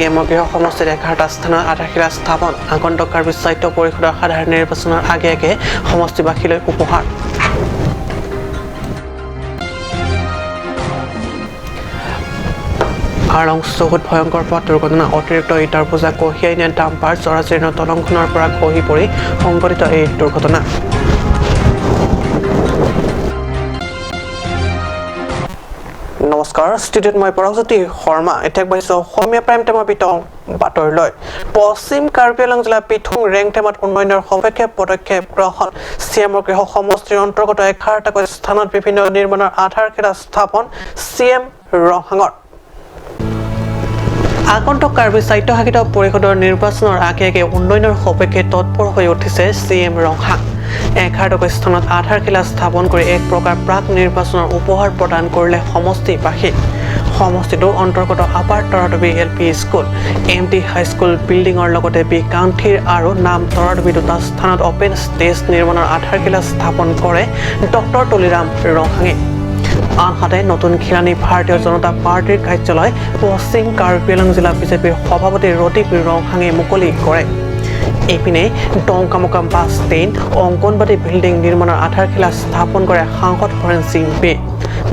এমৰ গৃহ সমষ্টিত 11টা স্থানত আধাৰশিলা স্থাপন। আগন্তুক কাৰ্বি স্বায়ত্ত পৰিষদৰ সাধাৰণ নিৰ্বাচনৰ আগে আগে সমষ্টিবাসীলৈ উপহাৰ। আৰলং চৌহদ ভয়ংকৰ পথ দুৰ্ঘটনা। অতিৰিক্ত ইটাৰ বোজা কঢ়িয়াই নিয়া ডাম্পাৰ জৰাজীৰ্ণ দলংখনৰ পৰা খহি পৰি সংঘটিত এই দুৰ্ঘটনা। নমস্কাৰ, ষ্টুডিঅ'ত মই পৰশজ্যোতি শৰ্মা। এতিয়া আগবাঢ়িছোঁ অসমীয়া প্ৰাইম টাইমৰ বিতং বাতৰিলৈ। পশ্চিম কাৰ্বি আংলং জিলাৰ পিথুং ৰেংটেমাত উন্নয়নৰ সপক্ষে পদক্ষেপ গ্ৰহণ। চি এমৰ গৃহ সমষ্টিৰ অন্তৰ্গত 11টাকৈ স্থানত বিভিন্ন নিৰ্মাণৰ আধাৰশিলা স্থাপন চি এম ৰংহাঙৰ। আগন্তুক কাৰ্বি স্বায়ত্তশাসিত পৰিষদৰ নিৰ্বাচনৰ আগে আগে উন্নয়নৰ সপক্ষে তৎপৰ হৈ উঠিছে চি এম ৰংহাং। 11টাকৈ স্থানত আধাৰশিলা স্থাপন কৰি এক প্ৰকাৰ প্ৰাক নিৰ্বাচনৰ উপহাৰ প্ৰদান কৰিলে সমষ্টিবাসীক। সমষ্টিটোৰ অন্তৰ্গত upper Taradubi L P school, M T high school বিল্ডিঙৰ লগতে বি কান্থিৰ আৰু নাম তৰাডুবি দুটা স্থানত অপেন ষ্টেজ নিৰ্মাণৰ আধাৰশিলা স্থাপন কৰে ডক্টৰ তুলিৰাম ৰংহাঙে। আনহাতে নতুন খিলানী ভাৰতীয় জনতা পাৰ্টীৰ কাৰ্যালয় পশ্চিম কাৰ্বি আংলং জিলা বিজেপিৰ সভাপতি ৰদীপ ৰংহাঙে মুকলি কৰে। ইপিনে Dongkamukam bus stand, anganwadi building নিৰ্মাণৰ আধাৰশিলা স্থাপন কৰে সাংসদ হৰেণ সিং বে।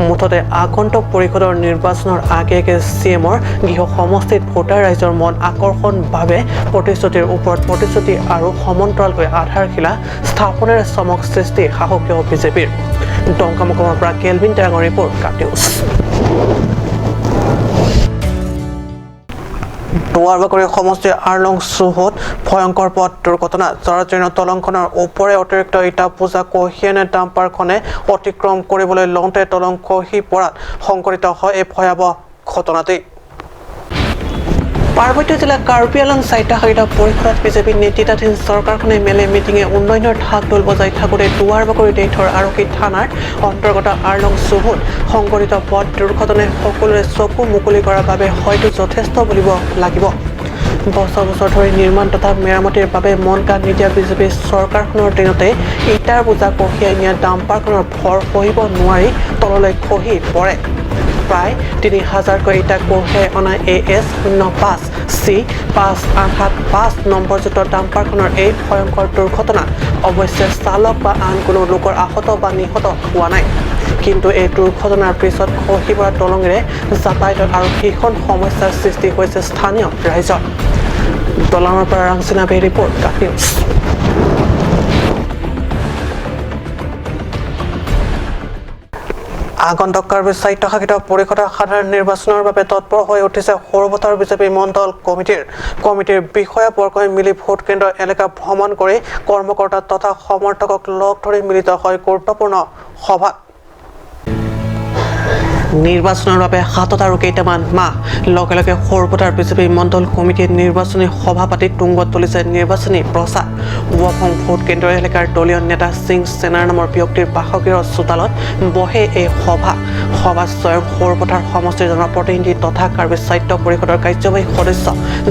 মুঠতে আগন্তুক পৰিষদৰ নিৰ্বাচনৰ আগে আগে চি এমৰ গৃহ সমষ্টিত ভোটাৰ ৰাইজৰ মন আকৰ্ষণ বাবে প্ৰতিশ্ৰুতিৰ ওপৰত প্ৰতিশ্ৰুতি আৰু সমান্তৰালকৈ আধাৰশিলা স্থাপনেৰে চমক সৃষ্টি শাসকীয় বিজেপিৰ। ডংকামোকামৰ পৰা কেলভিন টেৰাঙৰ ৰিপৰ্ট, কাপ নিউজ। দুৱাৰবাকৰি সমষ্টিৰ আৰলং চৌহদ ভয়ংকৰ পথ দুৰ্ঘটনা। জৰাজীৰ্ণ দলংখনৰ ওপৰে অতিৰিক্ত ইটা বোজা কঢ়িয়াই অনা ডাম্পাৰখনে অতিক্ৰম কৰিবলৈ লওঁতে দলং খহি পৰাত সংঘটিত হয় এই ভয়াৱহ ঘটনাটি। পাৰ্বত্য জিলা কাৰ্বি আংলং স্বায়ত্তশাসিত পৰিষদত বিজেপি নেতৃত্বাধীন চৰকাৰখনে মেলে মিটিঙে উন্নয়নৰ ঢাক ঢোল বজাই থাকোঁতে দুৱাৰবাকৰি দেইথৰ আৰক্ষী থানাৰ অন্তৰ্গত আৰলং চৌহদ সংঘটিত পথ দুৰ্ঘটনাই সকলোৰে চকু মুকলি কৰাৰ বাবে হয়তো যথেষ্ট বুলিব লাগিব। বছৰ বছৰ ধৰি নিৰ্মাণ তথা মেৰামতিৰ বাবে মন কাণ নিদিয়া বিজেপি চৰকাৰখনৰ দিনতে ইটাৰ বোজা কঢ়িয়াই নিয়া ডাম্পাৰখনৰ ভৰ সহিব নোৱাৰি তললৈ খহি পৰে। প্ৰায় 3000কৈ ইটা কঢ়িয়াই অনা এ এছ 05 চি 5875 নম্বৰযুক্ত ডাম্পাৰখনৰ এই ভয়ংকৰ দুৰ্ঘটনাত অৱশ্যে চালক বা আন কোনো লোকৰ আহত বা নিহত হোৱা নাই। কিন্তু এই দুৰ্ঘটনাৰ পিছত খহি পৰা দলঙেৰে যাতায়াতত আৰু ভীষণ সমস্যাৰ সৃষ্টি হৈছে স্থানীয় ৰাইজৰ। দলঙৰ পৰা ৰাংচিনা বে ৰিপৰ্ট, কাপ নিউজ। আগন্তুক কাৰ্বি স্বায়ত্তশাসিত পৰিষদৰ সাধাৰণ নিৰ্বাচনৰ বাবে তৎপৰ হৈ উঠিছে সৰুপথাৰ বিজেপি মণ্ডল কমিটিৰ। কমিটিৰ বিষয়াবৰ্গই মিলি ভোট কেন্দ্ৰ এলেকা ভ্ৰমণ কৰি কৰ্মকৰ্তা তথা সমৰ্থকক লগ ধৰি মিলিত হয় গুৰুত্বপূৰ্ণ সভাত। নিৰ্বাচনৰ বাবে হাতত আৰু কেইটামান মাহ, লগে লগে সৰুপথাৰ বিজেপি মণ্ডল কমিটিয়ে নিৰ্বাচনী সভা পাতি তুংগত তুলিছে নিৰ্বাচনী প্ৰচাৰ। ৱাফং ভোট কেন্দ্ৰ এলেকাৰ দলীয় নেতা সিং সেনাৰ নামৰ ব্যক্তিৰ বাসগৃহ চোতালত বহে এই সভা। সভাত স্বয়ং সৰুপথাৰ সমষ্টিৰ জনপ্ৰতিনিধি তথা কাৰ্বি স্বায়ত্ত পৰিষদৰ কাৰ্যবাহী সদস্য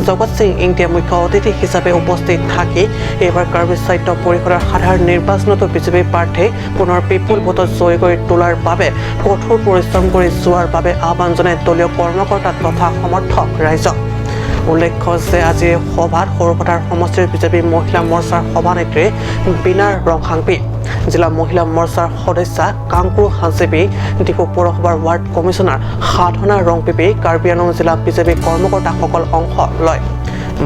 জগত সিং ইংতিয়ে মুখ্য অতিথি হিচাপে উপস্থিত থাকি এইবাৰ কাৰ্বি স্বায়ত্ত পৰিষদৰ সাধাৰণ নিৰ্বাচনতো বিজেপি প্ৰাৰ্থী পুনৰ বিপুল ভোটত জয়ী কৰি তোলাৰ বাবে কঠোৰ পৰিশ্ৰম কৰি যোৱাৰ বাবে আহ্বান জনাই দলীয় কৰ্মকৰ্তা তথা সমৰ্থক ৰাইজক। উল্লেখ্য যে আজিৰ সভাত সৰুপথাৰ সমষ্টিৰ বিজেপি মহিলা মৰ্চাৰ সভানেত্ৰী বীণা ৰংহাংপি, জিলা মহিলা মৰ্চাৰ সদস্যা কাংকুৰু হাঞ্চেপি, ডিফু পৌৰসভাৰ ৱাৰ্ড কমিছনাৰ সাধনা ৰংপিপি, কাৰ্বি আংলং জিলা বিজেপি কৰ্মকৰ্তাসকল অংশ লয়।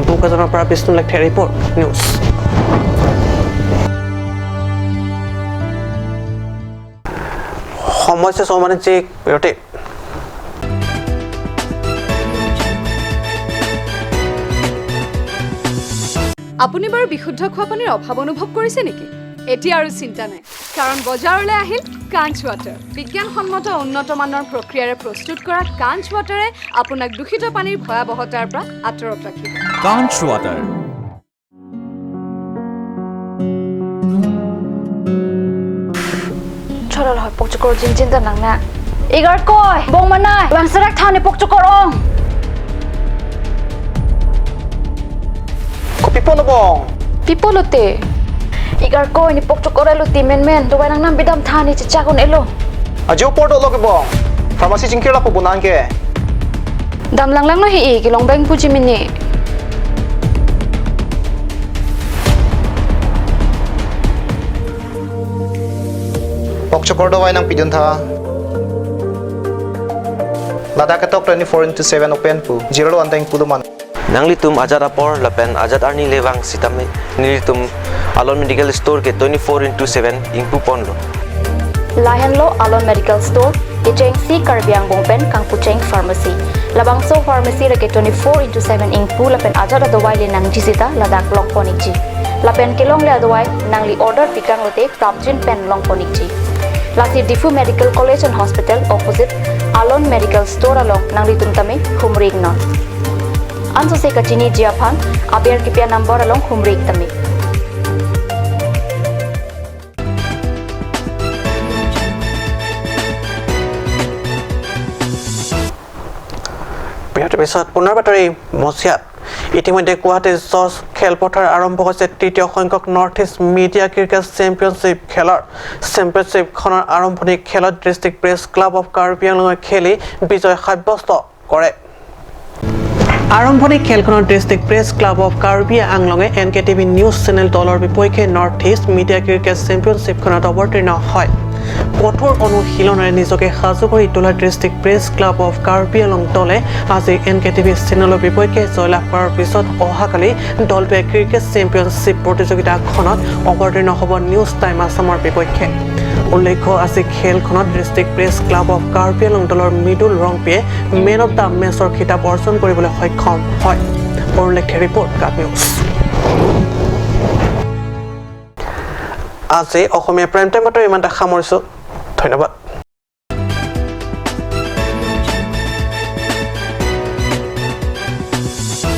বোকাজানৰ পৰা বিষ্ণু লেখথে ৰিপৰ্ট, নিউজ। সমস্যা বাণিজ্যিক বিৰতি। আপুনি বাৰু বিশুদ্ধ খোৱা পানীৰ অভাৱ অনুভৱ কৰিছে নেকি? এতিয়া আৰু চিন্তা নাই, কাৰণ বজাৰলৈ আহিল কাঞ্চ ৱাটাৰ। বিজ্ঞানসন্মত উন্নত মানৰ প্ৰক্ৰিয়াৰে প্ৰস্তুত কৰা কাঞ্চ ৱাটাৰে আপোনাক দূষিত পানীৰ ভয়াৱহতাৰ পৰা আঁতৰত ৰাখিব। কাঞ্চ water. Chorol hoi pok chukor jin jin ta nang na. Igar koi bong manai bang sarak thane pok chukor ong. Ko pipo no bong. Pipo lote. Igar koi ni pok chukor elo ti men men do nang nam bidam thane chi chakon elo. Ajo porto lo ke bong. Pharmacy jingkir la po bonan ke. Dam lang lang no hi ki long bang pu jimini. Pokchokor dawai nang pidun tha. Ladakh tok 24/7 open pu 0 anteng puluman. Nangli tum Azad apor lapen Azad arni lewang sitame nili tum Alon Medical Store ke 24/7 ingpu ponlo. Lahenlo Alon Medical Store ke cheng si Karbiang bongpen kangpu cheng pharmacy. Labangso pharmacy rake 24/7 ingpu lapen Azad adawai le nang jisita Ladakh long ponik ji. Lapen kelong le adawai nangli order pikang lote prapjin pen long ponik ji. Lasi Difu Medical College and Hospital opposite Alon Medical Store along nangli tumtame humrig non. Anso se kachini jiaphan aber kipya number along humrig tame. বিৰতিৰ পিছত পুনৰ বাতৰি মজিয়াত। ইতিমধ্যে গুৱাহাটীৰ জজ খেলপথাৰ আৰম্ভ হৈছে তৃতীয় সংখ্যক north east media cricket championship খেলৰ। চেম্পিয়নশ্বিপখনৰ আৰম্ভণি খেলত district press club of Karbi আংলঙে খেলি বিজয় সাব্যস্ত কৰে। আৰম্ভণি খেলখনত district press club of Karbi আংলঙে N K TV news channel দলৰ বিপক্ষে নৰ্থ ইষ্ট মিডিয়া ক্ৰিকেট চেম্পিয়নশ্বিপখনত অৱতীৰ্ণ হয়। কঠোৰ অনুশীলনেৰে নিজকে সাজু কৰি তোলা district press club of Karbi Anglong দলে আজি এন কে টিভি চেনেলৰ বিপক্ষে জয়লাভ কৰাৰ পিছত অহাকালি দলটোৱে ক্ৰিকেট চেম্পিয়নশ্বিপ প্ৰতিযোগিতাখনত অৱতীৰ্ণ হ'ব নিউজ টাইম আছামৰ বিপক্ষে। উল্লেখ্য আজি খেলখনত district press club of Karbi Anglong দলৰ মৃদুল ৰংপিয়ে মেন অফ the মেচৰ খিতাপ অৰ্জন কৰিবলৈ সক্ষম হয়। অৰুণলেখে ৰিপৰ্ট, কাপ নিউজ। আজি অসমীয়া প্ৰাইম টাইম বাতৰি ইমানতে সামৰিছোঁ। ধন্যবাদ।